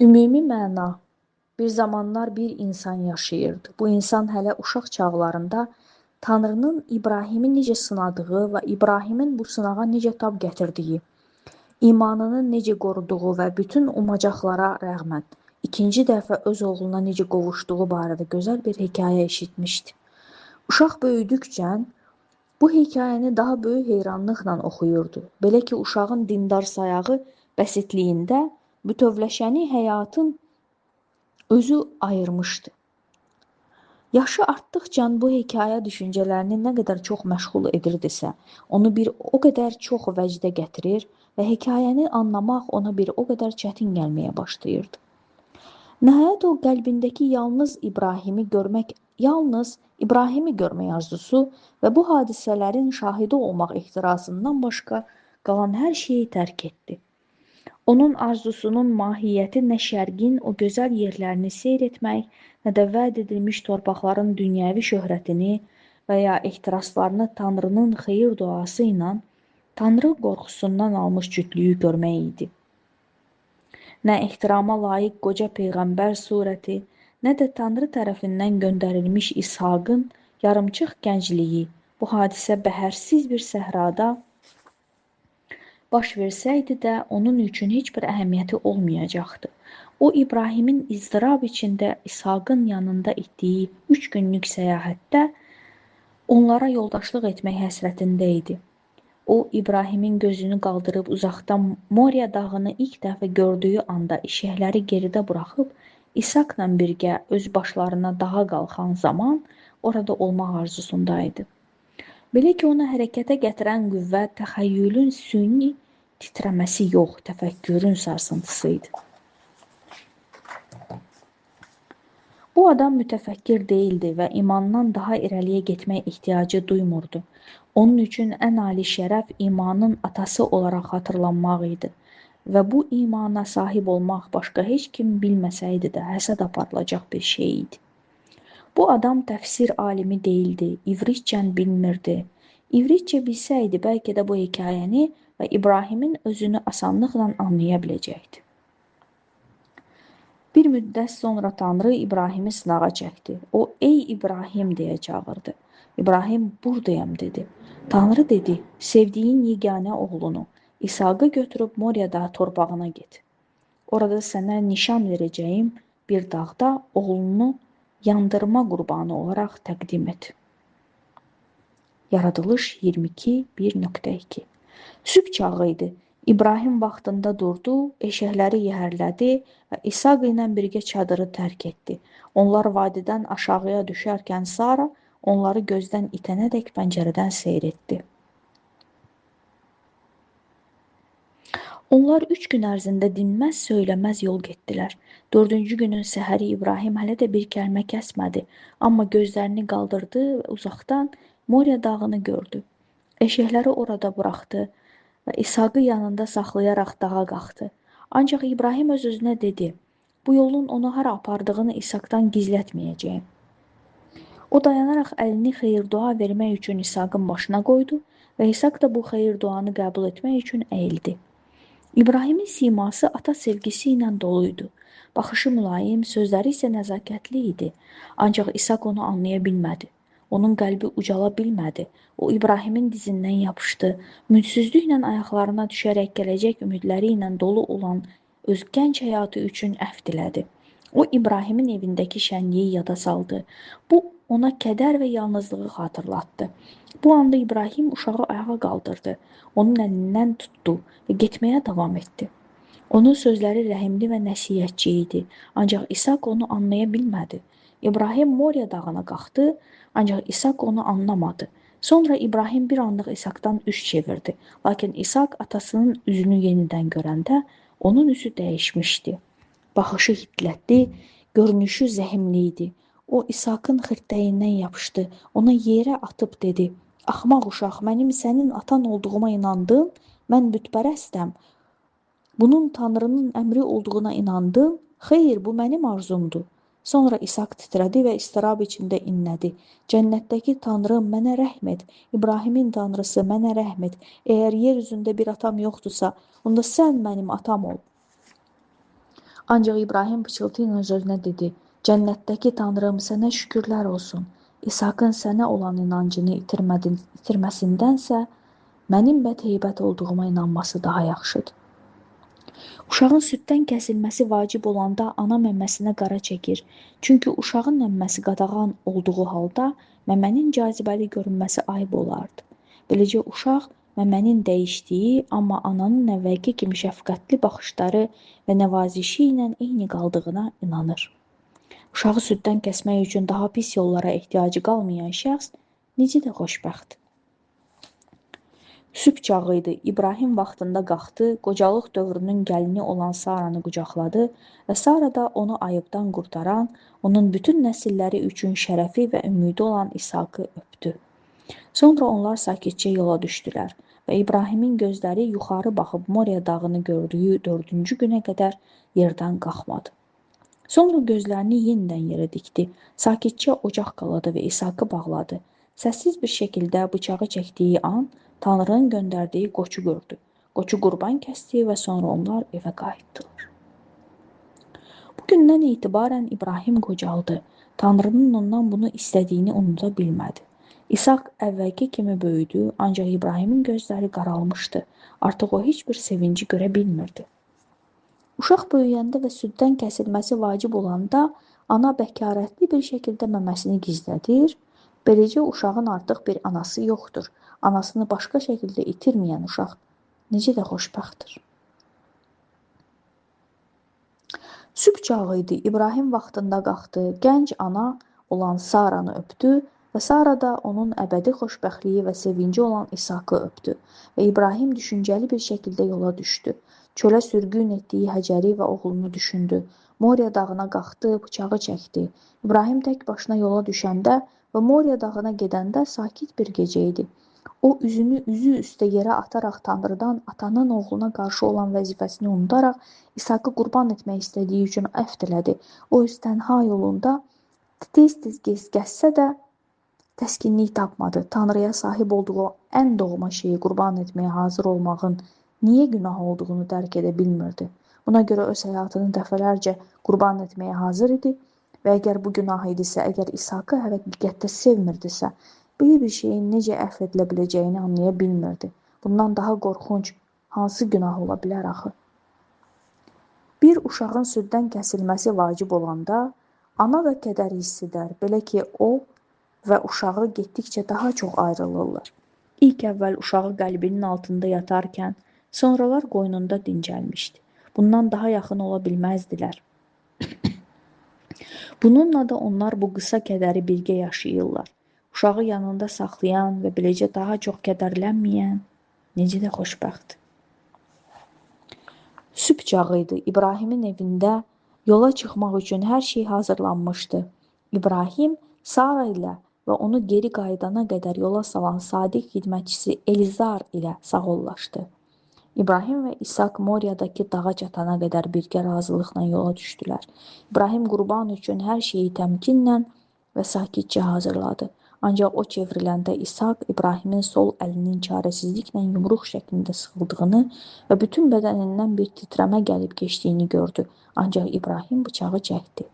Ümumi məna. Bir zamanlar bir insan yaşayırdı. Bu insan hələ uşaq çağlarında Tanrının İbrahimi necə sınadığı və İbrahimin bu sınağa necə tab gətirdiyi, imanını necə qoruduğu və bütün umacaqlara rəğmən ikinci dəfə öz oğluna necə qovuşduğu barədə gözəl bir hekayə eşitmişdi. Uşaq böyüdükcə bu hekayəni daha böyük heyranlıqla oxuyurdu. Belə ki, uşağın dindar sayağı bəsitliyində bütövləşəni həyatın özü ayırmışdı. Yaşı artdıqca bu hekayə düşüncələrini nə qədər çox məşğul edirdisə, onu bir o qədər çox vəcdə gətirir və hekayəni anlamaq ona bir o qədər çətin gəlməyə başlayırdı. Nəhayət o qəlbindəki yalnız İbrahimi görmək arzusu və bu hadisələrin şahidi olmaq ehtirasından başqa qalan hər şeyi tərk etdi. Onun arzusunun mahiyyəti nə şərqin o gözəl yerlərini seyr etmək, nə də vəd edilmiş torpaqların dünyəvi şöhrətini və ya ehtiraslarını Tanrının xeyir duası ilə Tanrı qorxusundan almış cütlüyü görmək idi. Nə ehtirama layiq qoca peyğəmbər surəti, nə də Tanrı tərəfindən göndərilmiş İshaqın yarımçıq gəncliyi bu hadisə bəhərsiz bir səhrada baş versəydi də onun üçün heç bir əhəmiyyəti olmayacaqdı. O, İbrahimin izdırab içində İshaqın yanında etdiyi 3 günlük səyahətdə onlara yoldaşlıq etmək həsrətində idi. O, İbrahimin gözünü qaldırıb uzaqdan Moriya dağını ilk dəfə gördüyü anda eşəkləri geridə buraxıb İshaqla birgə öz başlarına dağa qalxan zaman orada olmaq arzusundaydı. Belə ki, onu hərəkətə gətirən qüvvə təxəyyülün süni titrəməsi yox, təfəkkürün sarsıntısı idi. Bu adam mütəfəkkir deyildi və imandan daha irəliyə getmək ehtiyacı duymurdu. Onun üçün ən ali şərəf imanın atası olaraq xatırlanmaq idi və bu imana sahib olmaq başqa heç kim bilməsəydi də həsəd aparılacaq bir şey idi. Bu adam təfsir alimi deyildi, İvritcən bilmirdi. İvritcə bilsəydi, bəlkə də bu hekayəni və İbrahimin özünü asanlıqla anlaya biləcəkdi. Bir müddət sonra Tanrı İbrahimi sınağa çəkdi. O, ey İbrahim deyə çağırdı. İbrahim, buradayam dedi. Tanrı dedi, sevdiyin yeganə oğlunu, İshaqı götürüb Moriya dağı torpağına get. Orada sənə nişan verəcəyim bir dağda oğlunu yandırma qurbanı olaraq təqdim et. Yaradılış 22:1.2. Sübh çağı idi. İbrahim vaxtında durdu, eşəkləri yəhərlədi və İshaq ilə birgə çadırı tərk etdi. Onlar vadidən aşağıya düşərkən Sara onları gözdən itənədək pəncərədən seyr etdi. Onlar 3 gün ərzində dinməz söyləməz yol getdilər. 4-cü günün səhəri İbrahim hələ də bir kəlmə kəsmədi, amma gözlərini qaldırdı və uzaqdan Moriya dağını gördü. Eşəkləri orada buraxdı və İshaqı yanında saxlayaraq dağa qalxdı. Ancaq İbrahim öz-özünə dedi, bu yolun onu hara apardığını İshaqdan gizlətməyəcəyim. O dayanaraq əlini xeyir-dua vermək üçün İshaqın başına qoydu və İshaq da bu xeyir-duanı qəbul etmək üçün əyildi. İbrahimin siması ata sevgisi ilə doluydu. Baxışı mülayim, sözləri isə nəzakətli idi. Ancaq İshaq onu anlaya bilmədi. Onun qəlbi ucala bilmədi. O, İbrahimin dizindən yapışdı. Ümidsizliklə ayaqlarına düşərək gələcək ümidləri ilə dolu olan öz gənc həyatı üçün əfv dilədi. O, İbrahimin evindəki şənliyi yada saldı. Bu, ona kədər və yalnızlığı xatırlatdı. Bu anda İbrahim uşağı ayağa qaldırdı. Onun əlindən tutdu və getməyə davam etdi. Onun sözləri rəhimli və nəsihətçi idi. Ancaq İshaq onu anlaya bilmədi. İbrahim Moriya dağına qalxdı, ancaq İshaq onu anlamadı. Sonra İbrahim bir anlıq İshaqdan üz çevirdi. Lakin İshaq atasının üzünü yenidən görəndə onun üzü dəyişmişdi. Baxışı hiddətli, görünüşü zəhimli idi. O, İshaqın xirtəyindən yapışdı, ona yerə atıb dedi, axmaq uşaq, mənim sənin atan olduğuma inandın, mən bütpərəstəm. Bunun Tanrının əmri olduğuna inandın, xeyr, bu mənim arzumdur. Sonra İshaq titrədi və istirab içində inlədi. Cənnətdəki Tanrım, mənə rəhm et. İbrahimin Tanrısı, mənə rəhm et. Əgər yer üzündə bir atam yoxdursa, onda sən mənim atam ol. Ancaq İbrahim pıçıltı ilə öz-özünə dedi: Cənnətdəki Tanrım, sənə şükürlər olsun. İshakın sənə olan inancını itirməsindənsə, mənim bədheybət olduğuma inanması daha yaxşıdır. Uşağın süddən kəsilməsi vacib olanda ana məməsinə qara çəkir. Çünki uşağın əmməsi qadağan olduğu halda məmənin cazibəli görünməsi ayıb olardı. Beləcə uşaq məmənin dəyişdiyi, amma ananın əvvəlki kimi şəfqətli baxışları və nəvazişi ilə eyni qaldığına inanır. Uşağı süddən kəsmək üçün daha pis yollara ehtiyacı qalmayan şəxs necə də xoşbəxt. Sübh çağı idi. İbrahim vaxtında qalxdı, qocalıq dövrünün gəlini olan Saranı qucaqladı və Sara da onu ayıbdan qurtaran, onun bütün nəsilləri üçün şərəfi və ümidi olan İshakı öpdü. Sonra onlar sakitcə yola düşdülər və İbrahimin gözləri yuxarı baxıb Moriya dağını gördüyü 4-cü günə qədər yerdən qalxmadı. Sonra gözlərini yenidən yerə dikdi, sakitcə ocaq qaladı və İshakı bağladı. Səssiz bir şəkildə bıçağı çəkdiyi an Tanrının göndərdiyi qoçu gördü. Qoçu qurban kəsdi və sonra onlar evə qayıtdılar. Bu gündən etibarən İbrahim qocaldı. Tanrının ondan bunu istədiyini unuda bilmədi. İshak əvvəlki kimi böyüdü, ancaq İbrahimin gözləri qaralmışdı. Artıq o heç bir sevinci görə bilmirdi. Uşaq böyüyəndə və süddən kəsilməsi vacib olanda ana bəkarətli bir şəkildə məməsini gizlədir. Beləcə uşağın artıq bir anası yoxdur. Anasını başqa şəkildə itirməyən uşaq necə də xoşbəxtdir. Sübh çağı idi. İbrahim vaxtında qalxdı. Gənc ana olan Saranı öpdü və Sara da onun əbədi xoşbəxtliyi və sevinci olan İshakı öpdü. Və İbrahim düşüncəli bir şəkildə yola düşdü. Çölə sürgün etdiyi Həcəri və oğlunu düşündü. Moriya dağına qalxdı, bıçağı çəkdi. İbrahim tək başına yola düşəndə və Moriya dağına gedəndə sakit bir gecə idi. O, üzünü üzü üstə yerə ataraq Tanrıdan atanın oğluna qarşı olan vəzifəsini unudaraq İshakı qurban etmək istədiyi üçün əfv dilədi. O, öz tənha yolunda tez-tez gəzsə də təskinlik tapmadı. Tanrıya sahib olduğu ən doğma şeyi qurban etməyə hazır olmağın niyə günah olduğunu dərk edə bilmirdi. Buna görə öz həyatını dəfələrcə qurban etməyə hazır idi və əgər bu günah idisə, əgər İshakı həqiqətdə sevmirdisə, belə bir şeyin necə əfv edilə biləcəyini anlaya bilmirdi. Bundan daha qorxunc hansı günah ola bilər axı? Bir uşağın süddən kəsilməsi vacib olanda, ana da kədər hiss edər, belə ki, o və uşağı getdikcə daha çox ayrılırlar. İlk əvvəl uşağı qəlbinin altında yatarkən, sonralar qoynunda dincəlmişdi. Bundan daha yaxın ola bilməzdilər. Bununla da onlar bu qısa kədəri birgə yaşayırlar. Uşağı yanında saxlayan və beləcə daha çox kədərlənməyən necə də xoşbəxt. Sübh çağı idi. İbrahimin evində yola çıxmaq üçün hər şey hazırlanmışdı. İbrahim Sara ilə və onu geri qayıdana qədər yola salan sadiq xidmətçisi Elizar ilə sağollaşdı. İbrahim və İshak Moriyadakı dağa çatana qədər birgə razılıqla yola düşdülər. İbrahim qurban üçün hər şeyi təmkinlə və sakitcə hazırladı. Ancaq o çevriləndə İshak İbrahimin sol əlinin çarəsizliklə yumruq şəklində sıxıldığını və bütün bədənindən bir titrəmə gəlib keçdiyini gördü. Ancaq İbrahim bıçağı çəkdi.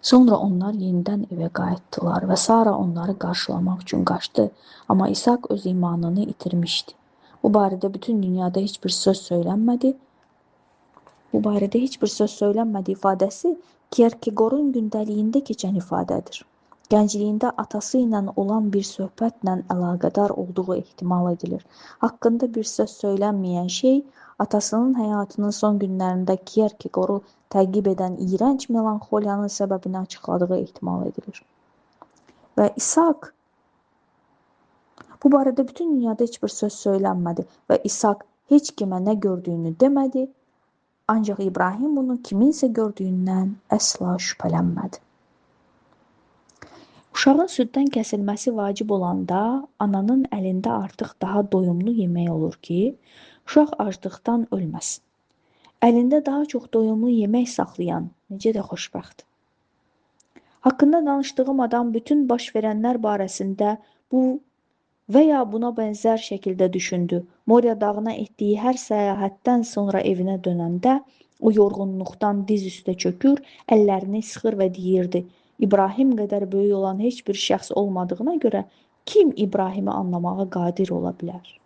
Sonra onlar yenidən evə qayıtdılar və Sara onları qarşılamaq üçün qaçdı. Amma İshak öz imanını itirmişdi. Bu barədə bütün dünyada heç bir söz söylənmədi. Bu barədə heç bir söz söylənmədi ifadəsi Kierkegaard'un gündəliyində keçən ifadədir. Gəncliyində atası ilə olan bir söhbətlə əlaqədar olduğu ehtimal edilir. Haqqında bir söz söylənməyən şey, atasının həyatının son günlərində Kierkegaard'u təqib edən iyrənc melanxoliyanın səbəbini açıqladığı ehtimal edilir. Və İshak, bu barədə bütün dünyada heç bir söz söylənmədi və İshak heç kimə nə gördüyünü demədi, ancaq İbrahim bunu kiminsə gördüyündən əsla şübhələnmədi. Uşağın süddən kəsilməsi vacib olanda, ananın əlində artıq daha doyumlu yemək olur ki, uşaq aclıqdan ölməsin. Əlində daha çox doyumlu yemək saxlayan necə də xoşbəxt. Haqqında danışdığım adam bütün baş verənlər barəsində bu və ya buna bənzər şəkildə düşündü. Moriya dağına etdiyi hər səyahətdən sonra evinə dönəndə O yorğunluqdan diz üstə çökür, əllərini sıxır və deyirdi: İbrahim qədər böyük olan heç bir şəxs olmadığına görə kim İbrahimi anlamağa qadir ola bilər?